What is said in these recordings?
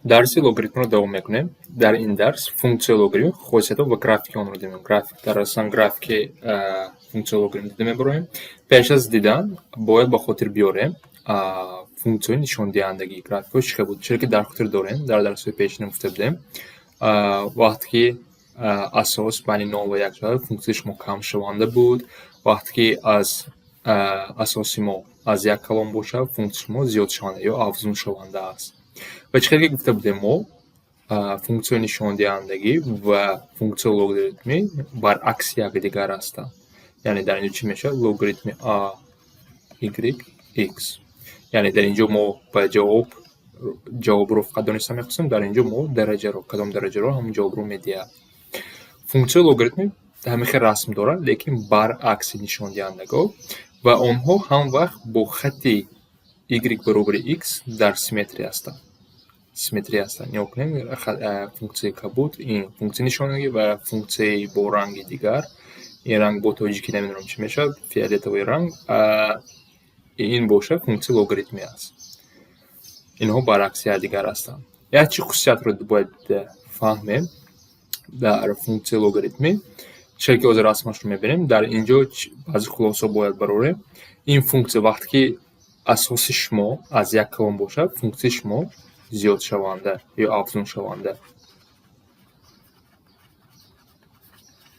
Дарси логаритмро давом мекунем. Дар ин дарс функсияи логаритм, хосиятҳо ва графики онро дидем. График дар аслан графики функсияи логаритм дида мебароем. Пеш аз дидан бояд ба хотир биёрем функсияҳои нишондиҳандагии графикҳо чӣ хел буд. Чизе ки дар хотир дорем, дар дарсҳои пешина гуфта будем, вақте ки асос байни нол ва як шавад, функсияи шумо камшаванда буд. Вақте ки аз асоси мо аз як калон бошад, функсияи шумо зиёдшаванда ё афзуншаванда аст. Ва чӣ хеле ки гуфта будем, мо функсияи нишондиҳандагӣ ва функсияи логаритмӣ баръакси якдигар ҳастанд. Яъне дар инҷо чӣ мешавад? Логаритми а y x. Яъне дар инҷо мо ба ҷавобро фақат дониста мехостем, дар инҷо мо дараҷаро, кадом дараҷаро ҳамон ҷавобро медиҳад. Функсияи логаритмӣ ҳамин хел расм дорад, лекин баръакси нишондиҳандагон, ва онҳо ҳамвақт бо хатти y баробари x дар симметрия ҳастанд. Симметрия ҳастанд. Нигоҳ кунем, функсияи кабуд ин функсияи нишондиҳандагӣ ва функсияи бо ранги дигар. Ин ранг бо тоҷикӣ намедонам чӣ мешавад, фиолетовый ранг. Ин бошад функсияи логаритмӣ аст. Инҳо баръакси якдигар ҳастанд. Як чӣ хусусиятро бояд фаҳмем дар функсияи логаритмӣ? Чизе ки ҳозир расмашро мебинем, дар инҷо баъзе хулосаҳо бояд барорем. Ин функсия, вақте ки асоси шумо аз як калон бошад, функсияи шумо зиёдшаванда ё афзуншаванда.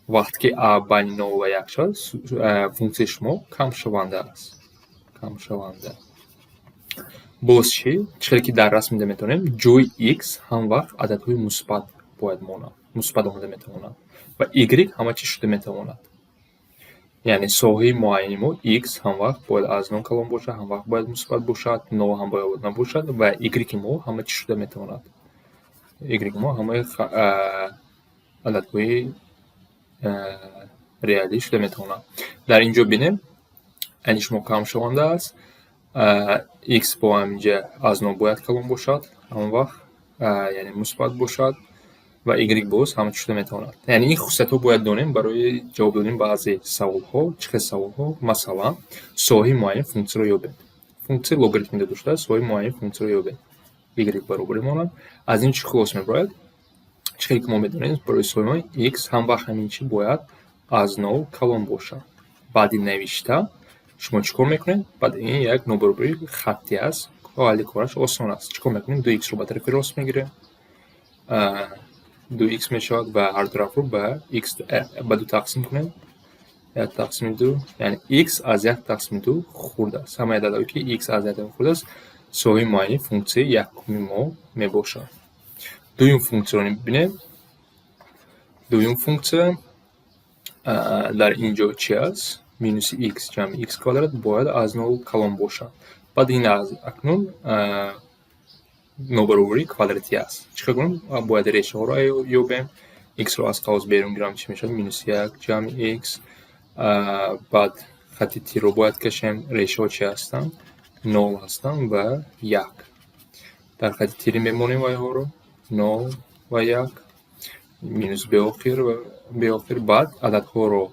Вақте ки а байни нол ва як шавад, функсияи шумо камшаванда аст. Камшаванда. Боз чӣ? Чӣ хеле ки дар расм дида метавонем, ҷои x ҳамвақт ададҳои мусбат бояд монад, мусбат омада метавонад ва y ҳама чиз шуда метавонад. Яъне соҳаи муайяни мо x ҳамвақт бояд аз нол калон бошад, ҳамвақт бояд мусбат бошад, нол ҳам бояд набошад ва y мо ҳама чиз шуда метавонад. Y мо ҳамаи ададҳои реалӣ шуда метавонад. Дар ин ҷо бинем, яъне шумо камшаванда аст, x бо ҳаминҷа аз нол бояд калон бошад, ҳамон вақт, яъне мусбат бошад ва y боз ҳама чиз шуда метавонад. Яъне ин хусусиятҳо бояд донем барои ҷавоб додани баъзе саволҳо. Чӣ хел саволҳо? Масалан, соҳаи муайяни функсияро ёбед. Функсияи логаритмӣ дода шудааст, соҳаи муайяни функсияро ёбед. Y баробари монад. Аз ин чӣ хулоса мебарояд? Чӣ хеле ки мо медонем, барои соҳаи муайян x ҳамвақт ҳамин чӣ бояд аз нол калон бошад. Баъди навишта шумо чӣ кор мекунед? Баъд ин як нобаробарии хаттӣ аст, ҳалли кораш осон аст. Чӣ кор мекунем? Ду x-ро ба тарафи рост мегирем, ду x мешавад ва ҳар тарафро ба x ба ду тақсим кунем. Як тақсими ду, яъне x аз як тақсими ду хурд аст. Ҳамаи ададҳое ки x аз як хурд аст, соҳаи муайяни функсияи якуми мо мебошад. Дуюм функсияро бинем. Дуюм функсия дар ин ҷо чӣ аст? Минуси x ҷамъи x квадрат бояд аз нол калон бошад. Баъд ин аз акнун нобаробарии квадратӣ аст. Чӣ хел кунем? Бояд решаҳоро ёбем. X-ро аз қавс берун гирам, чӣ мешавад? Минуси як ҷамъи x. Баъд хатти тирро бояд кашем. Решаҳо чӣ ҳастанд? Нол ҳастанд ва як. Дар хатти тирӣ мемонем вайҳоро. Нол ва як. Минус беохир ва беохир. Баъд ададҳоро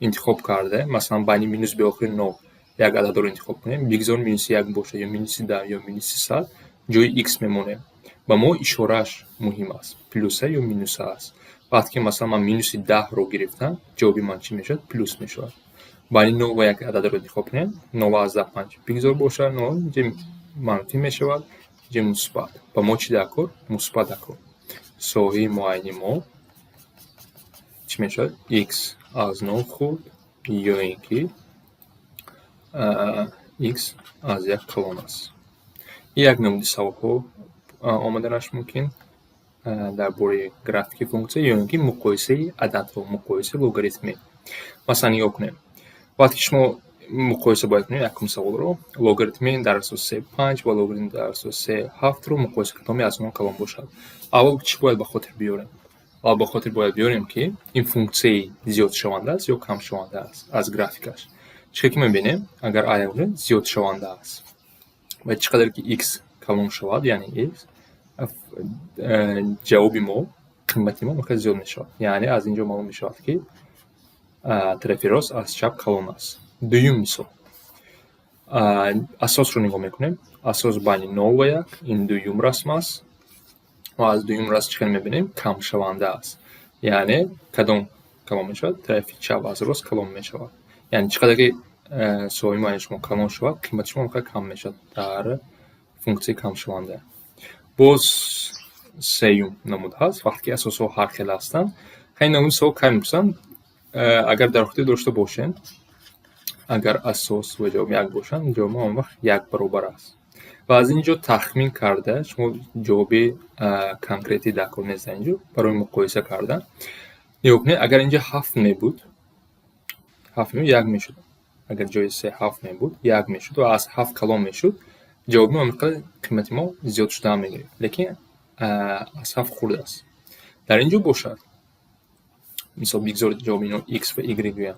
интихоб карда, масалан, байни минус беохир нол як ададро интихоб кунем, бигзор минуси як бошад ё минуси 10 ё минуси 100, ҷои x мемонем. Ба мо ишорааш муҳим аст, плюса ё минуса аст. Вақте ки масалан ман минуси 10-ро гирифтам, ҷавоби ман чӣ мешавад? Плюс мешавад. Байни нол ва як ададро интихоб кунем, 0,85 бигзор бошад, нол ҷи манфӣ мешавад, ҷи мусбат. Ба мо чӣ дар кор? Мусбат дар кор. Соҳаи муайяни мо чӣ мешавад? X аз нол хурд ё ин ки x аз як калон аст. Ин як намуди саволҳо омаданаш мумкин дар бораи графики функсия ё ин ки муқоисаи ададҳо, муқоисаи логаритмӣ. Масалан, нигоҳ кунем. Вақте ки шумо муқоиса бояд кунед якум саволро, логаритми дар асоси се панҷ ва логаритми дар асоси се ҳафтро муқоиса, кадоме аз онҳо калон бошад. Аввал чӣ бояд ба хотир биёрем? Аввал ба хотир бояд биёрем, ки ин функсияи зиёдшаванда аст ё камшаванда аст аз графикаш. Чӣ хел ки мебинем, агар а бошад, зиёдшаванда аст. Ва чӣ қадар ки x калон шавад, яъне x, ҷавоби мо, қимати мо хеле зиёд мешавад. Яъне аз ин ҷо маълум мешавад, ки тарафи рост аз чап калон аст. Дуюм мисол. Асосро нигоҳ мекунем. Асос байни нол ва як, ин дуюм расм аст. Ва аз дуюм расм чӣ хел мебинем? Камшаванда аст. Яъне кадом калон мешавад? Тарафи чап аз рост калон мешавад. Яъне чӣ қадар ки соҳаи муайяни шумо калон шавад, қимати шумо он қадар кам мешавад дар функсияи камшаванда. Боз сеюм намуд ҳаст, вақте ки асосҳо ҳар хел ҳастанд. Ин намуди суол кай мепурсанд? Агар дар хотир дошта бошем, агар асос ва ҷавоб як бошанд, ҷавоби он вақт як баробар аст. Ва аз ин ҷо тахмин карда, шумо ҷавоби конкретӣ дар кор нест дар ин ҷо, барои муқоиса кардан. Нигоҳ кунед, агар инҷа ҳафт мебуд, ҳафт мебуд, як мешуд. Агар ҷои се ҳафт мебуд, як мешуд ва аз ҳафт калон мешуд, ҷавоби мо ҳамин қадар, қимати мо зиёд шудан мегирифт. Лекин аз ҳафт хурд аст. Дар ин ҷо бошад, мисол, бигзор ҷавоби ино x ва y гӯям.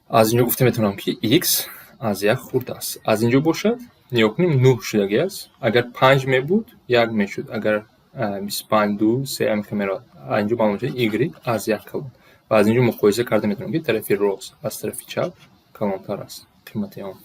Аз ин ҷо гуфта метавонам, ки x аз як хурд аст. Аз ин ҷо бошад, нигоҳ кунем, нӯҳ шудагӣ аст. Агар панҷ мебуд, як мешуд. Агар 25, ду, се, ҳамин хел меравад. Аз ин ҷо маълум мешавад, y аз як калон. Ва аз ин ҷо муқоиса карда метавонем, ки тарафи рост аз тарафи чап калонтар аст қимати он.